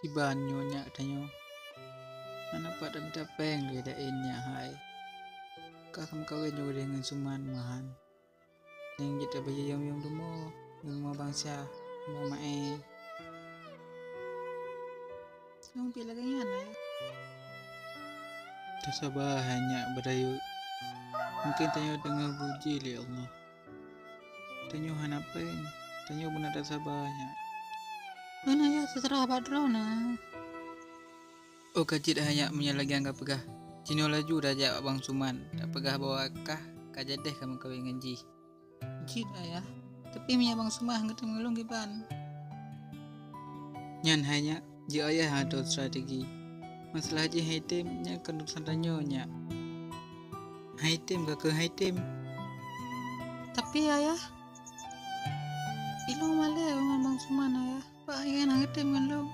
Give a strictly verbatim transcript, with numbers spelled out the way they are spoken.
Iban nyoe nyak tanyoe. Hana pat tamita péng lé daén nyak hai. Ka meukawen nyoe deh ngon Suman meuhan. Nyang jeuet tabayeue yom-yom dumo, yom-yom bansa, yom maé. Nyang pih lagée nyan, Ayah. Tasaba hai nyak Bayu. Mungken tanyoe teungoh geuji lé Allah. Tanyoe hana péng, tanyoe beuna tasaba nyak. Ngon Ayah teuseurah bak droeneuh. Oh ka jeuet hai nyak meunyoe lagée nyang ka peugah. Jinoe laju tajak bak Bang Suman, tapeugah bahwa kah ka jadeh ka meukawen ngon jih. Jeuet Ayah, tapi meunyoe Bang Suman hana geutem ngon lôn kiban? Nyan hai nyak, jeuet Ayah nyang atur strategi. Masalah jih hai tem nyan kon urusan tanyoe nyak. Hai tem ka keu hai tem. Tapi Ayah, ilôn malée ngon Bang Suman Ayah. Pak Ayah hana geutem ngon lôn.